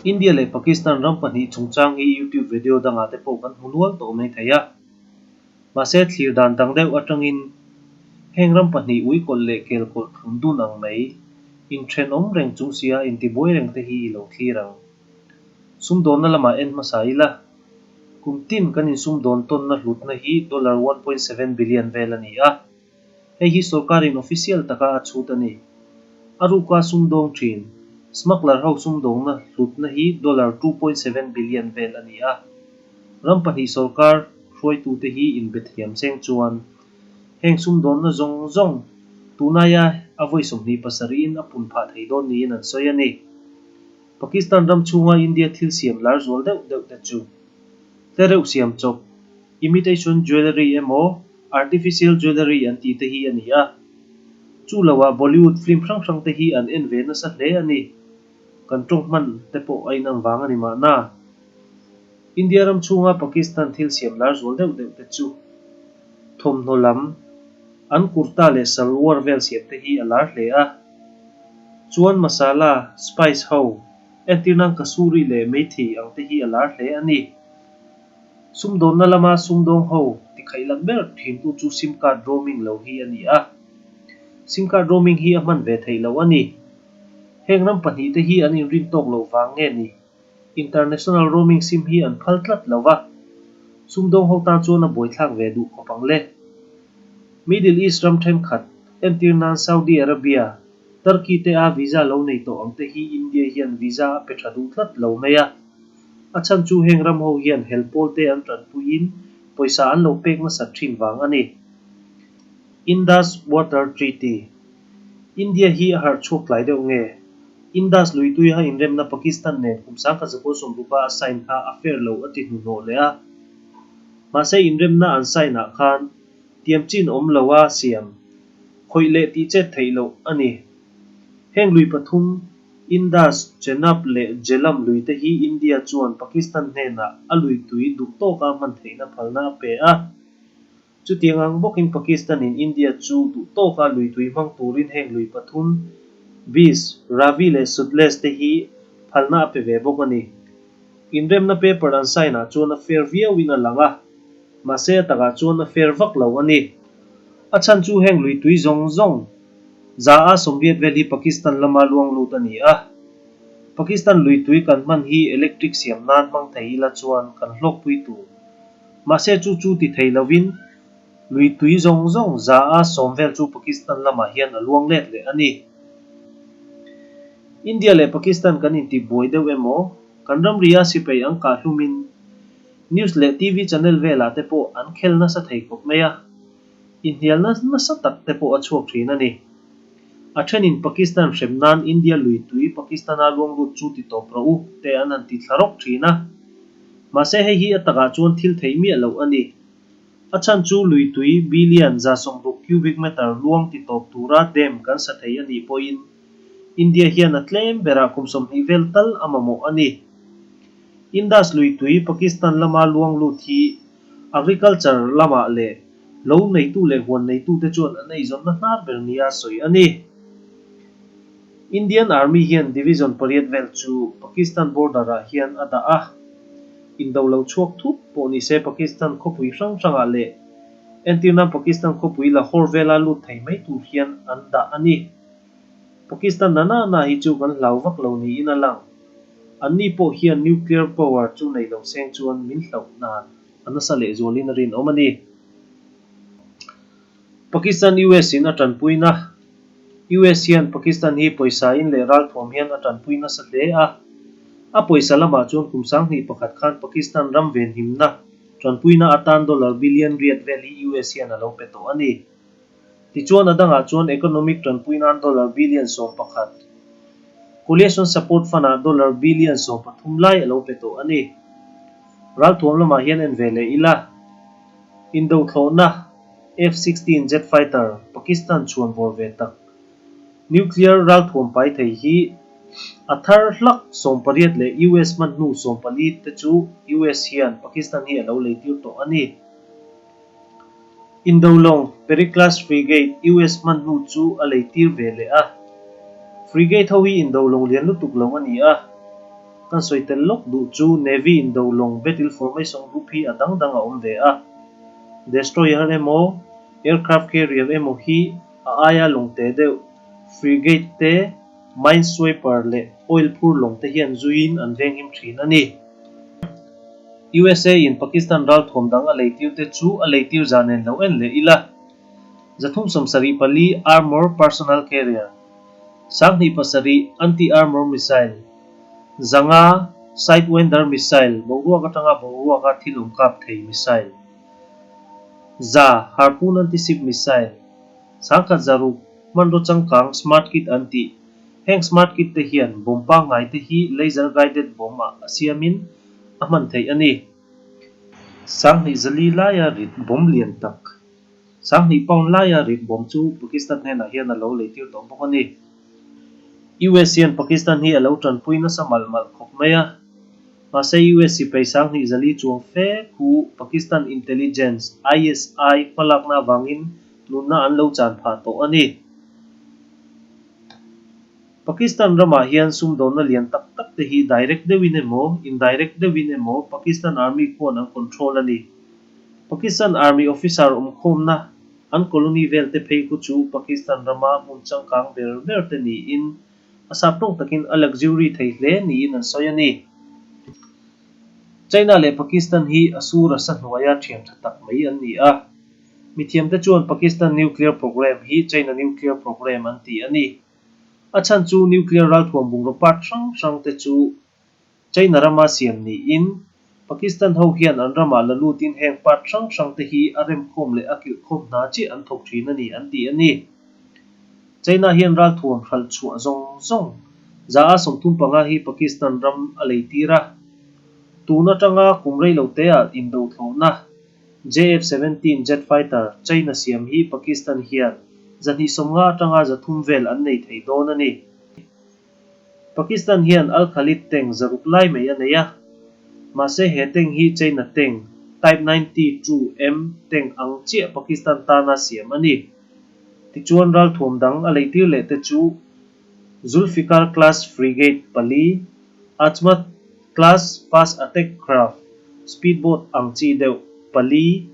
India leh Pakistan ram pahnih chungchang hi YouTube video dangah te pawh kan hmu nual tawh mai thei a. Mahse thlir dan dang deuh atangin heng ram pahnih uikawlh leh kelkawlh thlun dun ang mai, inthenawm reng chung sia intibuai reng te hi i lo thlir ang. Sumdawnna lamah en hmasa ila, kum tin kan insumdawn tawnna hlutna hi dollar 1.7 billion vel a ni a. Hei hi sorkarin official taka a chhut a ni. A ruka sumdawng thin, smuggler ho sumdawngna hlutna hi dollar 2.7 billion vel a ni a. Ram pahnih sorkar hruaitute hi inbethiam cheng chuan heng sumdawnna zawng zawng tunaia a vawi 27 in a pun phah thei dawn niin an sawi a ni. Pakistan ram chhunga India thil siam lar zual deuh deuh te chu tlereuh siam chawp, imitation jewellery emaw artificial jewellery an tih te hi a ni a. Chu loah Bollywood film hrang hrang te hi an en ve nasa hle a ni. Kan tawng hman te pawh a inang vang a ni mahna. India ram chhunga Pakistan thil siam lar zual deuh deuh te chu thawmhnaw lam, an kurta leh salwar vel siam te hi a lar hle a. Chuan masala, spice ho, entir nan kasuri leh meithei ang te hi a lar hle a ni. Sumdawnna lama sumdawng ho tikhaih lak ber thintu chu sim card roaming lo hi a ni a. Sim card roaming hi a hman ve theih loh a ni. Heng ram pahnih te hi an inrin tawk loh vang nge ni? International roaming sim hi an phal tlat lo va, sumdawng ho tan chuan a buaithlak ve duh khawp ang le. Middle East ram thenkhat, entir nan Saudi Arabia, Turkey te a visa lo nei tawh ang te hi India hian visa a pe tha duh tlat lo mai a. A chhan chu heng ram ho hian hel pawl te an tanpuiin pawisa an lo pek nasat thin vang a ni. Indus Water Treaty India hi a harh chhuak tlai deuh nge? Indus luitui a inremna Pakistan nen kum 1960 a sign kha a fair lo a ti hnuhnawh leh a. Mahse inremna an sign ah khan tiam chin awm lo a siam khawih leh tih chet theih loh a ni. Heng lui pathum Indus, Chenab leh Jhelum lui te hi India chuan Pakistan hnenah a luitui duh tawka hman theihna phalna a pe a. Chutiang ang bawkin Pakistan-in India chu duh tawka lui tui hmang turin heng lui pathum, Beas, Ravi leh Sutlej te hi phalna a pe ve bawk a ni. Inremna paper an sign ah chuan a fair viauin a lang a, mahse a takah chuan a fair vak lo a ni. A chhan chu heng lui tui zawng zawng 180 vel hi Pakistan lama luang lut a ni a. Pakistan lui tui kan hman hi electric siam nan hmang thei ila chuan kan hlawkpui tur. Mahse chu chu ti thei lovin lui tui zawng zawng 110 vel chu Pakistan lamah hian a luang let leh a ni. India leh Pakistan kan inti buai deuh emaw, kan ramria sipai an kah hlumin news leh TV channel velah te pawh an khel nasa thei khawp mai a, inhnialna nasa tak te pawh a chhuak thin a ni. A thenin Pakistan hrem nan India lui tui Pakistan-a luang lut chu ti tawp rawh u te an han ti thla rawk thin a. Mahse hei hi a takah chuan thil theih miah loh a ni. A chhan chu lui tui billion 60 cubic meter luang ti tawp tura dam kan sa thei a nih pawhin India hian a tlem berah kum 20 vel tal a mamawh a ni. Indus lui tui Pakistan lama luang lut hi agriculture lamah leh lo neitu leh huan neitute chuan an eizawnna hnar ber nia sawi a ni. Indian Army hian Division pariat vel chu Pakistan border ah hian a dah a, indo lo chhuak thup pawh ni se Pakistan khawpui hrang hrangah leh entirna Pakistan khawpui Lahore vela lut thei mai tur hian an dah a ni. Pakistan na na na hi chu kan hlau vak lo niin a lang. Anni pawh hian nuclear power chu nei lo seng chuan min hlauh nan a nasa lehzualin a rinawm a ni. Pakistan US in a tanpuina US hian Pakistan hi pawisa in leh ralthuam hian a tanpui nasa hle a. A pawisa lamah chuan kum 2001 khan Pakistan ram venhimna tanpuina atan dollar billion riat vel hi US hian a lo pe tawh a ni. Tichuan a dangah chuan economic tanpui nan dollar billion 11, Coalition Support Fund ah dollar billion 13 lai a lo pe tawh a ni. Ralthuam lamah hian en ve leh ila. Indo thlawhna F-16 jet fighter Pakistan chhuan bawr ve tak nuclear ralthuam pai thei hi a thar hlak 18 leh US hman hnu 14 te chu US hian Pakistan hi a lo lei tir tawh a ni. Indo lawng Perry-class frigate US hman hnu chu a lei tir ve leh a. Frigate ho hi indo lawng lian lutuk lo a ni a. Kan sawi tel lawk duh chu Navy indo lawng Battle Formation Group hi a dang dang a awm ve a. Destroyer emaw, Aircraft Carrier emaw hi a aia lawng te deuh, Frigate te, Minesweeper leh oil phur lawng te hian zuiin an venghim thin a ni. USA in Pakistan ralthuam dang a leitir te chu a leitir zan nen lo en leh ila. 374 Armor Personal Carrier, 27 Anti-Armor Missile, 500 Sidewinder Missile, boruak atanga boruaka thil awm kap thei missile, 100 Harpoon Anti-Ship Missile, 106 hmanraw changkang Smart Kit an tih. Heng Smart Kit te hian bomb pangngai te hi laser guided bomb ah a siamin a hman theih a ni. 2400 laia rit bomb lian tak. 2000 pound laia rit bawm chu Pakistan hnenah hian a lo leitir tawh bawk a ni. US hian Pakistan hi a lo tanpui nasa malh malh khawp mai a. Mahse US sipai 2400 chuang fe khu Pakistan Intelligence, ISI, hmalakna avangin nunna an lo chan phah tawh a ni. Pakistan ramah hian sumdawnna lian tak tak te hi direct deuhin emaw, indirect deuhin emaw Pakistan Army khuan an control a ni. Pakistan Army officer awmkhawmna an colony vel te phei khu chu Pakistan rama hmun changkang ber ber te niin a sap tawng takin a luxury thei hle niin an sawi a ni. China leh Pakistan hi a sur a sa hnuaia thian tha tak mai an ni a. Mithiamte chuan Pakistan nuclear program hi China nuclear program an ti a ni. A chhan chu nuclear ralthuam bungraw part hrang hrang te chu China rama siam niin, Pakistan ho hian an ramah la lutin heng part hrang hrang te hi a remkhawm leh a kilhkhawm hna chiah an thawk thin a ni an ti a ni. China hian ralthuam hralh chhuah zawng zawng 35% hi Pakistan ram a lei tir a. Tun atanga kum rei lo teah indo thlawhna JF-17 jet fighter China siam hi Pakistan hian 250 atanga 300 vel an nei thei dawn a ni. Pakistan hian Al Khalid tank 600 lai mai a nei a, mahse he tank hi China tank Type 92M tank ang chiah Pakistan tana siam a ni. Tichuan ralthuam dang a leitir leh te chu Zulfiqar class frigate pali, Azmat class fast attack craft, speedboat ang chi deuh, pali,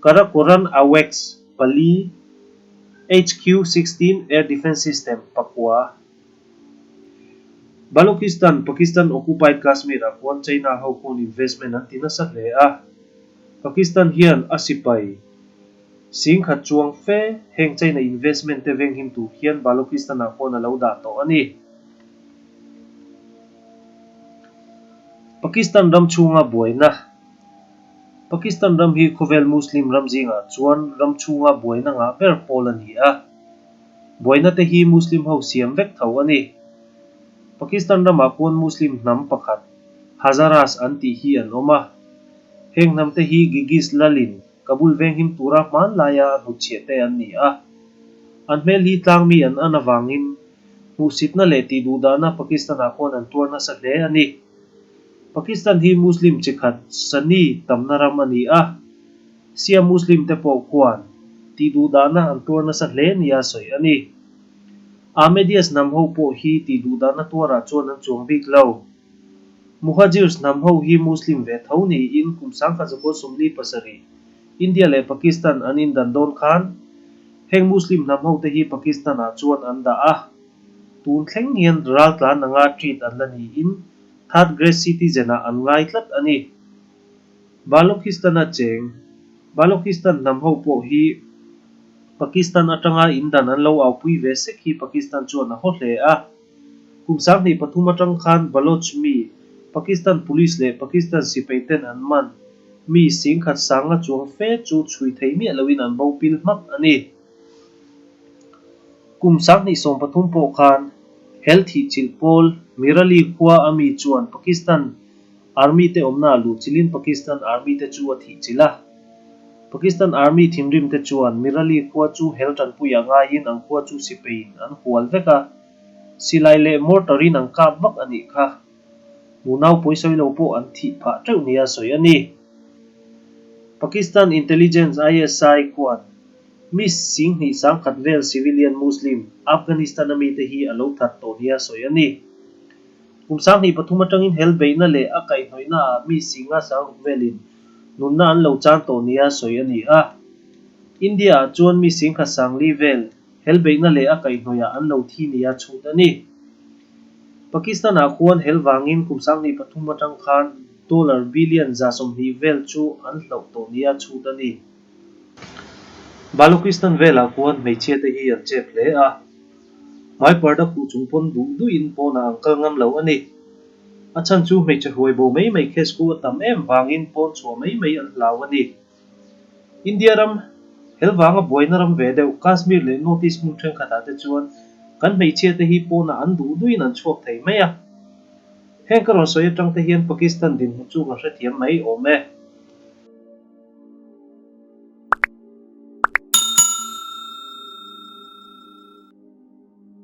Karakoram AWACS pali, HQ 16 Air Defence System pakua. Balochistan, Pakistan occupied Kashmir ah khuan China ho khuan investment an ti nasa hle a. Pakistan hian a sipai 10,000 chuang fe heng China investment te venghim tur hian Balochistan ah khuan a lo dah tawh a ni. Pakistan ram chhunga buaina. Pakistan ram hi khawvel Muslim ram zingah chuan ram chhunga buaina ngah ber pawl a ni a. Buaina te hi Muslim ho siam vek tho a ni. Pakistan ramah khuan Muslim hnam pakhat Hazaras an tih hi an awm a. Heng hnam te hi Gigis Lalin Kabul venghim tura hmanlaia a hnutchhiah te an ni a. An hmel hi tlangmi an an avangin hmuhsitna leh tihduhdahna Pakistan-ah khuan an tuar nasa hle a ni. Pakistan hi Muslim chi khat Sunni tamna ram a ni a, Shia Muslim te pawh khuan tihduhdahna an tuar nasa hle nia sawi a ni. Ahmedias hnam ho pawh hi tihduhdahna tuarah chuan an chuang bik lo. Muhajirs hnam ho hi Muslim ve tho niin kum 1947 India leh Pakistan an indan dawn khan heng Muslim hnam ho te hi Pakistan ah chuan an dah a. Tun thleng hian raltlan anga treat an la niin third grade citizen ah an ngai tlat a ni. Balochistan-a cheng Balochistan hnam ho pawh hi Pakistan atanga indan an lo aupui ve sek hi Pakistan chuan a haw hle a. Kum 2003 atang khan Baloch mi Pakistan police leh Pakistan sipai ten an man mi 10,100 chuang fe chu chhui thei miah loin an bo pil hmak a ni. Kum 2013 pawh khan Health thihchilh pawl Mirali khua a mi chuan Pakistan Army te awmna a luhchilhin Pakistan Army te chu a thihchilh a. Pakistan Army thinrim te chuan Mirali khua chu hel tanpuiah ngaiin an khua chu sipeiin an hual vek a, silai leh mortar in an kap vak a nih kha. Nunau pawisawi lo pawh an thih phah teuh nia sawi a ni. Pakistan Intelligence ISI khuan Mi 21,000 vel civilian Muslim Afghanistan a mite hi a lo that tawh nia sawi a ni. Kum 2003 atangin hel beihna leh a kaihhnawihnaah mi singa 6000 velin nunna an lo chan tawh nia sawi a ni a. India-ah chuan mi 10,400 vel hel beihna leh a kaihhnawihah an lo thi nia chhut a ni. Pakistan-ah khuan hel vangin kum 2003 atang khan dollar billion 120 vel chu an hloh tawh nia chhut a ni. Balochistan velah khuan hmeichhia te hi an chep hle a. Hmai parda khuh chung pawn duh duhin pawnah an kal ngam lo a ni. A chhan chu hmeichhe hruai bo mai mai case khu a tam em vangin pawn chhuah mai mai an hlau a ni. India ram hel vanga buaina ram ve deuh Kashmir leh North East hmun thenkhatah te chuan kan hmeichhia te hi pawnah an duh duhin an chhuak thei mai a. Heng ka rawn sawi atang te hian Pakistan dinhmun chu kan hrethiam mai awm e.